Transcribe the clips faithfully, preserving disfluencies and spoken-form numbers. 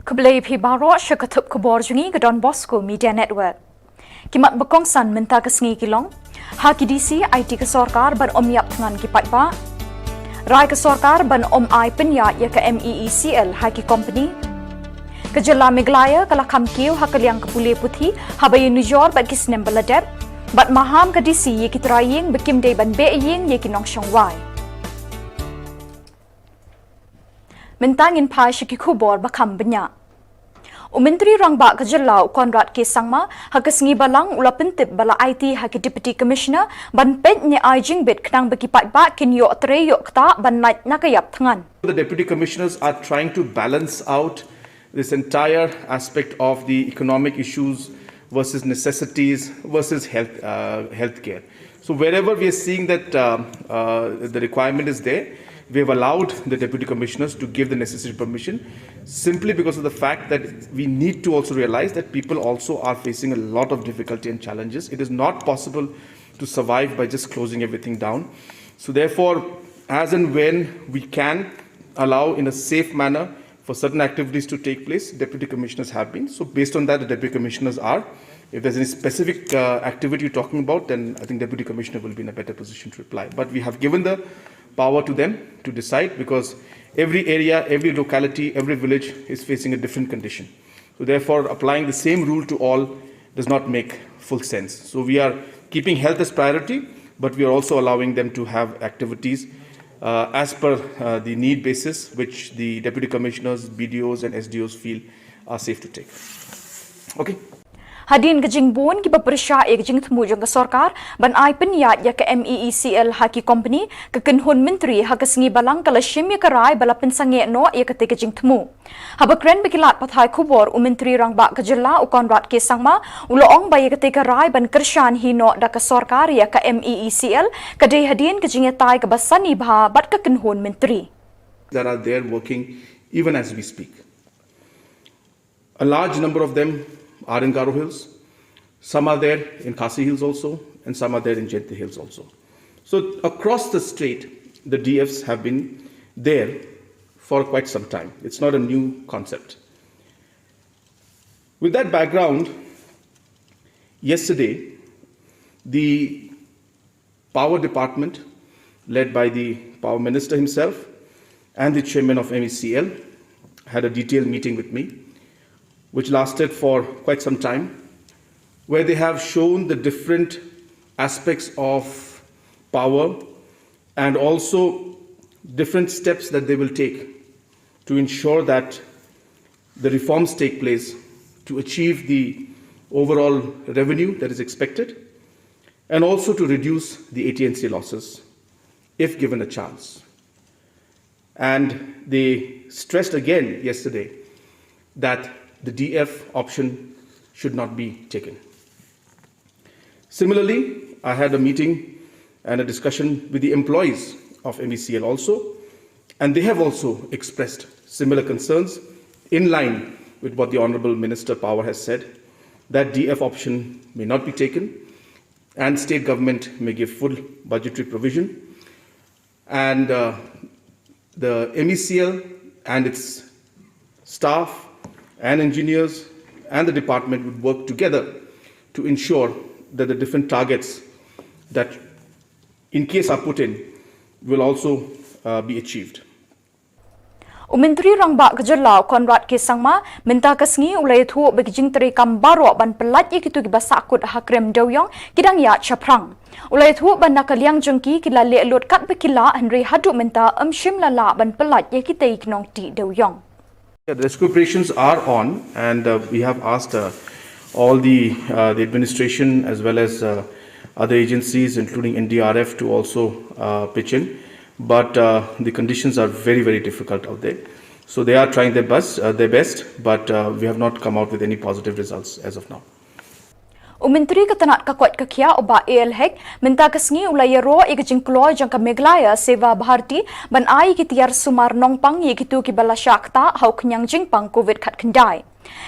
Khublei phi baroh sha ka thup khubor jong ngi ka Don Bosco Media Network. Ki mat ba kongsan mynta ka sngi ki long: ha ki D C ai ti ka sorkar ban ym ïap thngan ki paidbah. Rai ka sorkar ban ym ai pynïaid ïa ka M E E C L ha ki kompani. Ka jylla Meghalaya ka la kham kiew ha ka liang ka pule puthi haba ïanujor bad ki snem ba la dep. Bad maham ka D C ïa ki trai ïing ba kim dei ban beh ïing ïa ki nongshong wai. Mynta ngin phai sha ki khubor ba kham bniah. U Myntri Rangbah ka jylla u Conrad K Sangma ha ka sngi Balang u la pyntip ba la ai ti ha ki Deputy Commissioner ban peit ne ai jingbit khnang ba ki paidbah kin ïoh trei ïoh ktah ban lait na ka ïap thngan. The deputy commissioners are trying to balance out this entire aspect of the economic issues versus necessities versus health, uh, healthcare. So wherever we are seeing that, uh, uh, the requirement is there, we have allowed the deputy commissioners to give the necessary permission, simply because of the fact that we need to also realize that people also are facing a lot of difficulty and challenges. It is not possible to survive by just closing everything down. So therefore, as and when we can allow in a safe manner for certain activities to take place, deputy commissioners have been. So based on that, the deputy commissioners are. If there's any specific, uh, activity you're talking about, then I think deputy commissioner will be in a better position to reply. But we have given the power to them to decide, because every area, every locality, every village is facing a different condition. So therefore, applying the same rule to all does not make full sense. So we are keeping health as priority, but we are also allowing them to have activities, uh, as per, uh, the need basis, which the deputy commissioners, B D Os and S D Os feel are safe to take. Okay. Hadien ka jingbun kiba pyrshah ïa ka jingthmu jong ka sorkar ban ai pynïaid ïa ka M E E C L ha ki kompani, ka kynhun myntri ha ka sngi Balang ka la shim ïa ka rai ba la pynsangeh noh ïa katei ka jingthmu. Haba kren bad ki lad pathai khubor, u Myntri Rangbah ka jylla u Conrad K Sangma u la ong ba ïa katei ka rai ban kyrshan hi noh da ka sorkar ïa ka M E E C L ka dei hadien ka jingïatai kaba sani bha bad ka kynhun myntri. That are there working even as we speak. A large number of them are in Garo Hills. Some are there in Khasi Hills also, and some are there in Jaintia Hills also. So across the state, the D Fs have been there for quite some time. It's not a new concept. With that background, yesterday, the Power Department, led by the Power Minister himself and the chairman of M E C L, had a detailed meeting with me, which lasted for quite some time, where they have shown the different aspects of power and also different steps that they will take to ensure that the reforms take place to achieve the overall revenue that is expected and also to reduce the A T and C losses if given a chance. And they stressed again yesterday that the D F option should not be taken. Similarly, I had a meeting and a discussion with the employees of M E C L also, and they have also expressed similar concerns in line with what the Honorable Minister Power has said, that D F option may not be taken and state government may give full budgetary provision. And, uh, the M E C L and its staff and engineers and the department would work together to ensure that the different targets that in case are put in will also, uh, be achieved. U Myntri Rangbah ka jylla u Conrad K Sangma mynta ka sngi u la ïathuh ba ki jingtrei kam baroh ban pyllait ïa kito kiba sahkut ha krem dewïong ki dang ïaid shaphrang. U la ïathuh ba na ka liang jong ki, ki la leh lut katba ki lah, hynrei haduh mynta ym shym la lah ban pyllait ïa kitei ki nongtih dewïong. The rescue operations are on, and, uh, we have asked, uh, all the, uh, the administration as well as, uh, other agencies, including N D R F, to also, uh, pitch in. But, uh, the conditions are very, very difficult out there. So they are trying their best, uh, their best, but, uh, we have not come out with any positive results as of now. U Myntri ka tnat ka koit ka khiah u Bah A L Hek mynta ka sngi u la ïaroh ïa ka jingkloi jong ka Meghalaya Seva Bharati ban ai ïa ki tiar sumar nongpang ïa kito kiba la shah ktah ha u khñiang jingpang covid khatkhyndai.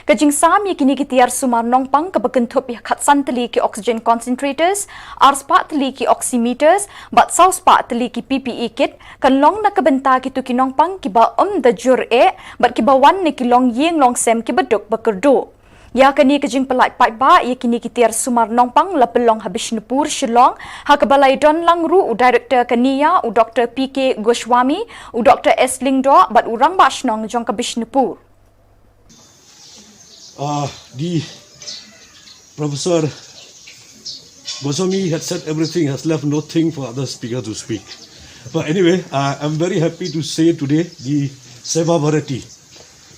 Ka jingsam ïa kine ki tiar sumar nongpang kaba kynthup ïa khatsan tylli ki oxygen concentrators, arspah tylli ki oximeters, bad sawspah tylli ki P P E kit, kan long na ka bynta kito ki nongpang kiba ym da jur eh, bad kiba wan na ki longïing longsem kiba duk ba kyrduh. Ïa kane ka jingpyllait paidbah ïa kine ki tiar sumar nongpang la pynlong ha Bishnupur, Shillong, ha kaba la ïadon lang ruh u Director ka NIA, u Doctor P K Goswami, u Doctor S Lyngdoh, bad u Rangbah Shnong jong ka Bishnupur. Uh, the Professor Goswami had said everything, has left nothing for other speaker to speak. But anyway, uh, I'm very happy to say today the Seva Bharati.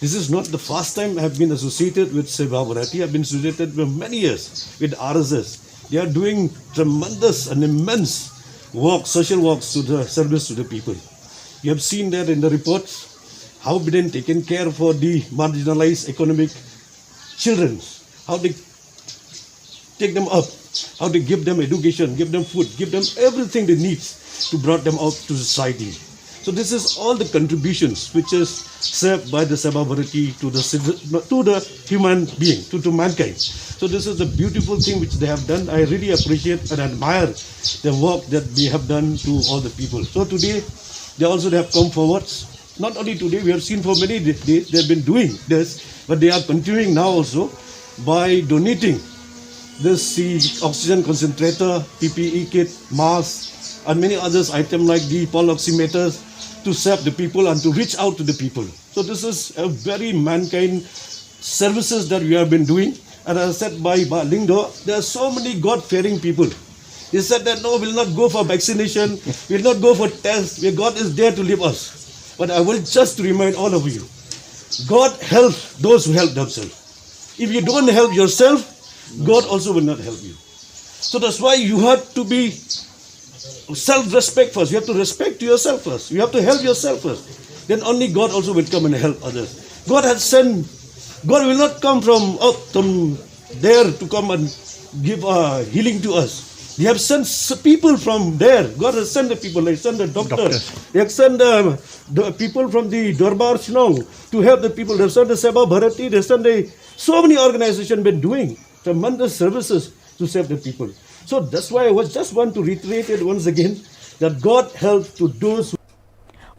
This is not the first time I have been associated with Seva Bharati. I've been associated for many years with R S S. They are doing tremendous and immense work, social works to the service to the people. You have seen that in the reports, how been taken care for the marginalized economic children, how they take them up, how they give them education, give them food, give them everything they need to brought them out to society. So this is all the contributions which is served by the Seva Bharati to the citi- to the human being, to, to mankind. So this is the beautiful thing which they have done. I really appreciate and admire the work that they have done to all the people. So today, they also have come forward. Not only today, we have seen for many days they have been doing this, but they are continuing now also by donating this, the oxygen concentrator, P P E kit, masks, and many others item like the pulse oximeters to serve the people and to reach out to the people. So this is a very mankind services that we have been doing. And as said by Bah Lyngdoh, there are so many God-fearing people. He said that no, we'll not go for vaccination, we'll not go for test, where God is there to leave us. But I will just remind all of you, God helps those who help themselves. If you don't help yourself, God also will not help you. So that's why you have to be self-respect first. You have to respect to yourself first. You have to help yourself first. Then only God also will come and help others. God has sent, God will not come from up from there to come and give uh, healing to us. They have sent s- people from there. God has sent the people. They sent the doctor. Doctors. They have sent the, the people from the Dorbar Shnong to help the people. They sent the Seva Bharati. They sent the, so many organizations been doing tremendous services to serve the people. So that's why I was just want to reiterate it once again that God helps to those who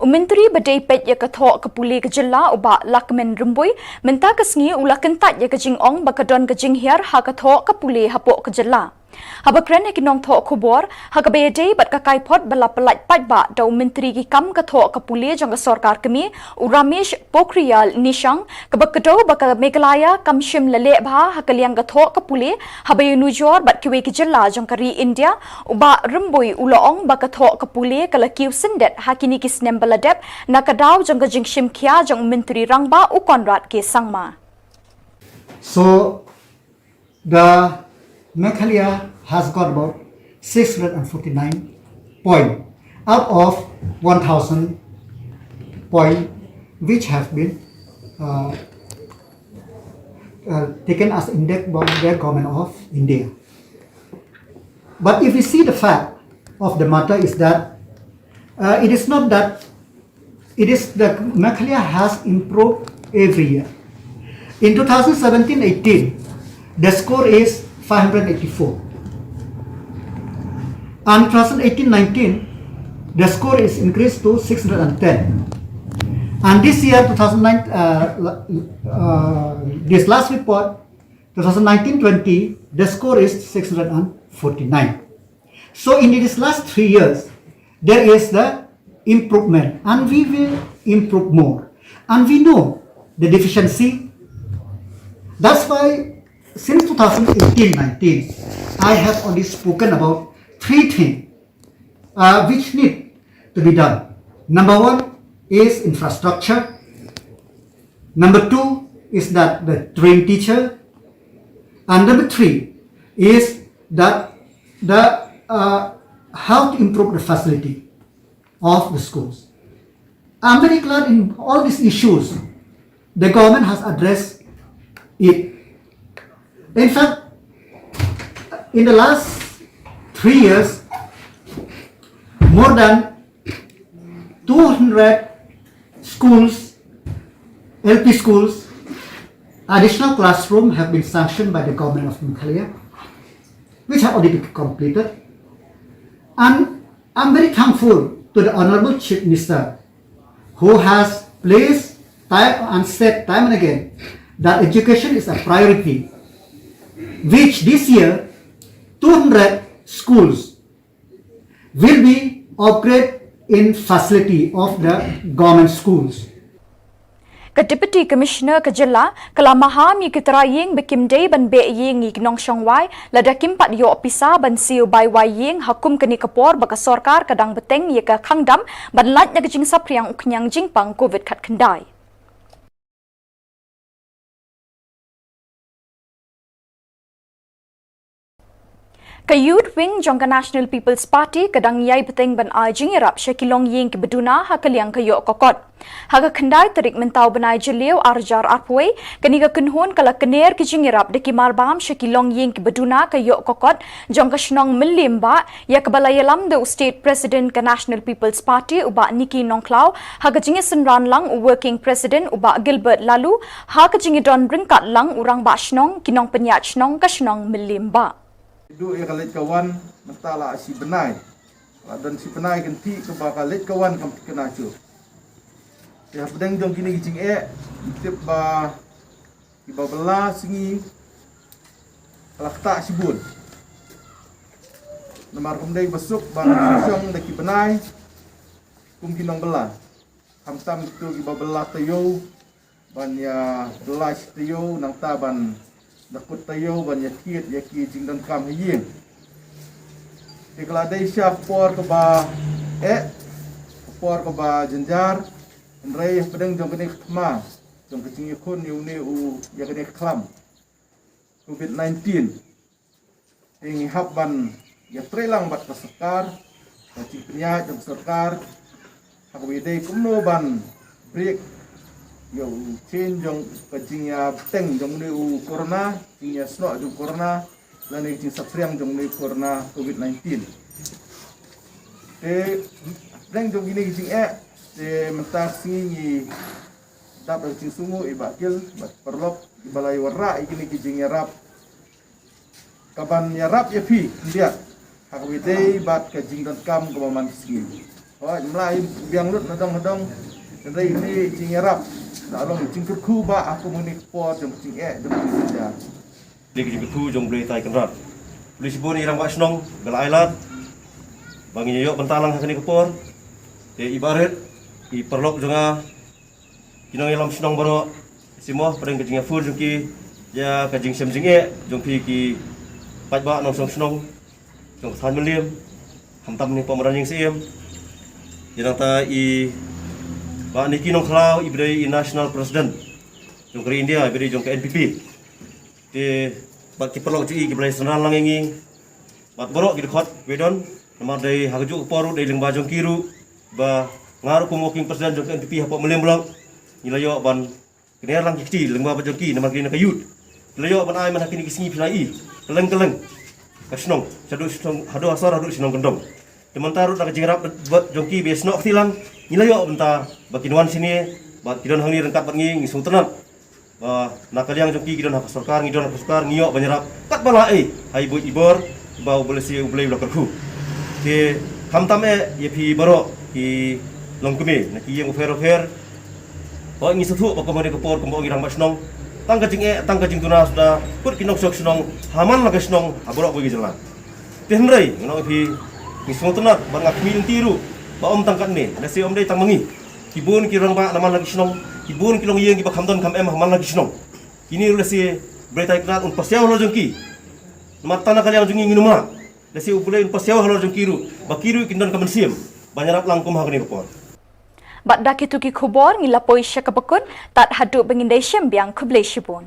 U Myntri ba dei peit ïa ka thoh ka pule ka jylla u Bah Lahkmen Rymbui, mynta ka sngi u la kyntait ïa ka jingong ba ka don ka jinghiar ha ka thoh ka pule hapoh ka jylla. Haba kren ïa ki nongthoh khubor ha kaba ïadei bad ka kaiphod ba la pyllait paidbah da u Myntri ki kam ka thoh ka pule jong ka sorkar kmie, u Ramesh Pokhriyal Nishank, kaba kdew ba ka Meghalaya kam shym la leh bha ha ka liang ka thoh ka pule haba ïanujor bad kiwei ki jylla jong ka ri India, u Bah Rymbui u la ong ba ka thoh ka pule ka la kiew syndet ha kine ki snem ba la dep na ka daw jong ka jingshim khia jong u Myntri Rangbah u Conrad K Sangma. So the Meghalaya has got about six hundred forty-nine point out of one thousand point which have been uh, uh, taken as index by the government of India. But if we see the fact of the matter is that uh, it is not that it is the Meghalaya has improved every year. In two thousand seventeen eighteen, the score is five hundred eighty-four. And two thousand eighteen nineteen, the score is increased to six hundred ten. And this year, two thousand nine, uh, uh, this last report, two thousand nineteen twenty, the score is six hundred forty-nine. So in these last three years, there is the improvement, and we will improve more. And we know the deficiency. That's why since two thousand eighteen nineteen, I have only spoken about three things uh, which need to be done. Number one is infrastructure. Number two is that the trained teacher. And number three is that the uh, how to improve the facility of the schools. I'm very glad in all these issues, the government has addressed it. In fact, in the last three years, more than two hundred schools, L P schools, Additional classroom have been sanctioned by the government of Meghalaya, which have already been completed. And I'm very thankful to the Honorable Chief Minister, who has placed time and said time and again that education is a priority, which this year two hundred schools will be upgraded in facility of the government schools. Ka Deputy Commissioner ka jylla ka la maham ïa ki trai ïing ba kim dei ban beh ïing ïa ki nongshong wai lada kim pat ïoh pisa ban siew bai wai ïing ha kum kane ka por ba ka sorkar ka dang bteng ïa ka khang dam ban lait na ka jingsaphriang u khñiang jingpang covid khatkhyndai. Ka Youth Wing jong ka National People's Party ka dang ïai bteng ban ai jingïarap sha ki longïing kiba duna ha ka liang ka ïoh ka kot. Ha ka khyndai tarik mynta u bnai Jylliew arhajar arphew wei, kane ka kynhun ka la kner ki jingïarap da ki marbam sha ki longïing kiba duna ka ïoh ka kot jong ka shnong Mylliem Bah, ïa kaba la ïalam da u State President ka National People's Party u Bah Nicky Nongkhlaw, ha ka jingïasynran lang u Working President u Bah Gilbert Laloo, ha ka jingïadon ryngkat lang u Rangbah Shnong, ki nongpynïaid shnong ka shnong Mylliem Bah. Duh ïa ka leit ka wan mynta la shi bnai. La don shi bnai kynthih kaba ka leit ka wan kam thikna shuh. Te hapdeng jong kine ki jingeh, tip ba kiba bylla sngi ka la ktah shibun. Namar kam dei ba suk ban shong da ki bnai kum ki nongbylla. Khamtam kito kiba bylla taïew ban ïa bylla shi taïew, nangta ban da kut taïew ban ïa thied ïa ki jingdonkam ha ïing. Te ka la dei sha ka por kaba eh, ka por kaba jynjar, hynrei hapdeng jong kane ka thma jong ka jingïakhun ïa une u, ïa kane ka khlam covid nineteen. Te ngi hap ban ïatrei lang bad ka sorkar, ka jingpynïaid jong ka sorkar, ha kaba ïadei kumno ban break ïa u chain jong ka jingïabteng jong une u corona, jingïasnoh jong corona, lane ka jingsaphriang jong une u corona covid nineteen. Te hapdeng jong kine ki jingeh, te mynta ka sngi ngi dap da ka jingsngewnguh ïa i Bah Gil bad paralok kiba la ïa wanrah ïa kine ki jingïarap. Kaban ïarap ïa phi khyndiat ha kaba ïadei bad ka jingdonkam kaba man ka sngi. Hooid, ym lah ïa biang lut nadong nadong. Hynrei kine ki jingïarap la long jingkyrkhu bah ha kum kane ka por jong ka jingeh jong ka jingjynjar. Kane ka jingkyrkhu jong U Blei Trai Kynrad. Khublei shibun ïa i Rangbah Shnong ba la ai lad ba ngin ïoh bynta lang ha kane ka por. Te i Bah Rit, i paralok jong nga, ki nongïalam shnong baroh, sngewbha pdeng ka jingïaphur jong ki ïa ka jingshem jingeh jong phi ki paidbah nongshong shnong jong ka thaiñ Mylliem, khamtam ne Poh Madan Ïing Syiem. Ïa nangta i Bah Nicky Nongkhlaw, iba dei i National President jong ka ri India, iba dei jong ka N P P. Te bad ki paralok jong i kiba la ïasynran lang ïa ngi. Bad baroh ki dkhot ba don, namar dei ha kajuh ka por ruh dei lyngba jong ki ruh ba nga ruh kum working president jong ka N P P hapoh Mylliem Block, ngi la ïoh ban kner lang ki kti lyngba ba jong ki, namar ki na ka youth. Ngi la ïoh ban ai man ha kine ki sngi phi la i kylleng kylleng ka shnong, shaduh shnong, haduh ha sor haduh shnong kyndong. Te mynta ruh da ka jingïarap bad jong ki ba ïasnoh kti lang, ngi la ïoh bynta ba kin wan shane, ba ki don hangne ryngkat bad ngi, ngi sngewtynnat. Ba na ka liang jong ki, ki don ha ka sorkar, ngi don ha ka sorkar, ngi ïoh ban ïarap katba lah ei ha i buit i bor ba U Blei, U Blei u la kyrkhu. Te khamtam eh ïa phi baroh ki longkmie na ki ïing bapher bapher. Ba ngi sngewthuh ba kum ha kane ka por kumba ong i Rangbah Shnong, tang ka jingeh tang ka jingduna suda kut ki nongshong shnong ha man la ka shnong ha baroh kawei ka jylla. Te hynrei ngan ong ïa phi, ngi sngewtynnat bad nga khmih lynti ruh ba ym tang katne, lehse ym dei tang ma ngi, ki bun ki rangbah na man la ki shnong, ki bun ki longïing kiba kham don kham em ha man la ki shnong. Kine ruh lehse U Blei Trai Kynrad un pyrshah halor jong ki. Namar tang na ka liang jong ngi ngin ym lah, lehse U Blei un pyrshah halor jong ki ruh ba ki ruh kin don ka mynsiem ban ïarap lang kum ha kane ka por. Bad da kito ki khubor ngi la poi sha kaba kut, tad haduh ba ngin da ïashem biang, khublei shibun.